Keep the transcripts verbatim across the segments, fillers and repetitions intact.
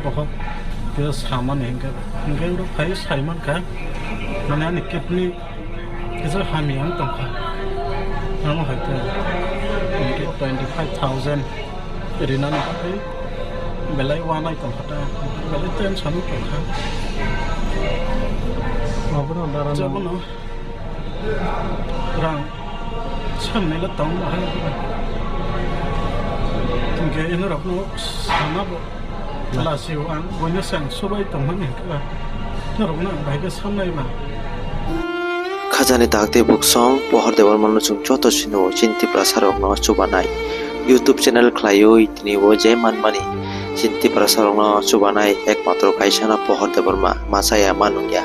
Pohor tei samani hinkhe, hinkhe oro phai saimankha, mane ani kidney kisa hamya wng tongkha. Amo hai khe hinkhe twenty five thousand rinani bagwi belai wanai tongkha ta, belai tension o tongkha. Abono dara. Jebono rang samnai le tong bahai. Hinkhe inorokno sana bo lasio ang, buino se ang subai tongmani hinkhe ba norokno ang bahai khe samnai ba. Khajani tak tei buksong Pohor Debbarmano chwng joto sino chini Tiprasa rokno chubanai YouTube channel khlaiwi tini o je manmani chini Tiprasa rokno chubanai ekmatro kaisano Pohor Debbarma, machaya ma nungya.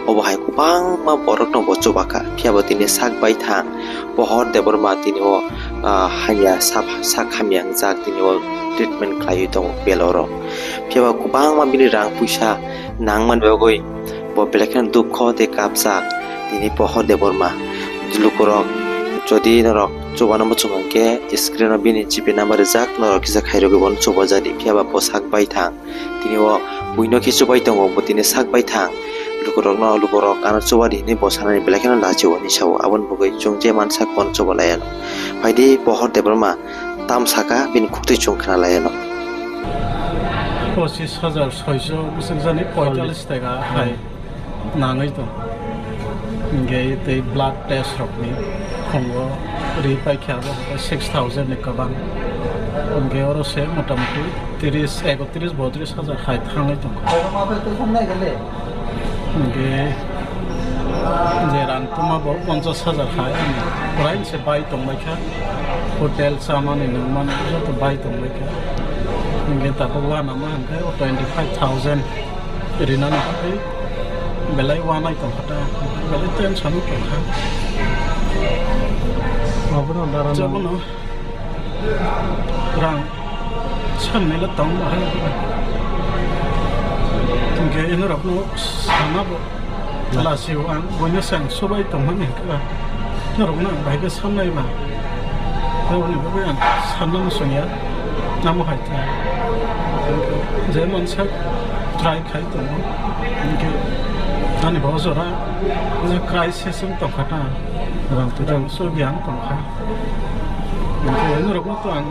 Obo hai kwbangma borokno bo chubakha, phiya bo tini sak baithang Pohor Debbarma tini o, ah, hamya sak, sak hamya wngjak tini o treatment khlaiwi tongo beloro. Phiya bo kwbangma bini rang puisa nangmani bagwi bo belai kheno dukho tei kapjak tini Pohor Debbarma. Lukurok jodi norok chubana muchung hinkhe screen o bini G P number rijak, norok kisa khairogwi bono chubajadi, phiya ba bo sak baithang. Tini o buino khe chubai tongo, bo tini sak baithang. Lukurokno, lukurok ano chubadi hinwi bo sanani belai kheno lachio hinwi sao. Aboni bagwi chwng je mansak bono chuba laiano. Phaidi Pohor Debbarma tam saka bini khuktwi chwng khna laiano. Pochis hajar soiso bwswk jani poitallis taka hai nangwi tong. Hinkhe tei blood test rokni khungo ri paikha abo six thousand ni kwbang. Hinkhe oro se motamuti tris, ekotris, botris hajar hai thangwi tongkha. Hinkhe je rang tuma bo ponchas hajar hai, ang kwraisa bai tongbaikha. Hotel chamani nangmani joto bai tongbaikha. Hinkhe tabuk uanama hinkhe o twenty five thousand rinani bagwi belai wanai tongkha ta, belai tension o tongkha. Abono dara. Jebono rang samnai le tong bahai. Hinkhe inorokno sana bo lasio ang, buino se ang subai tongmani hinkhe ba norokno ang bahai khe samnai ba. Aboni bagwi ang sanna muchungya, amo hai khe je mansak try khai tongo. Hinkhe ani bo jora crisis wng tongkha ta, rang twi rang sugwi ang tongkha. Hinkhe norokno to ang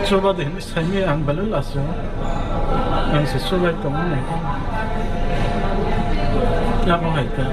chuba de hinwi saimaya ang belai lasio. Ang se chubai tongmani. Abo hai khe.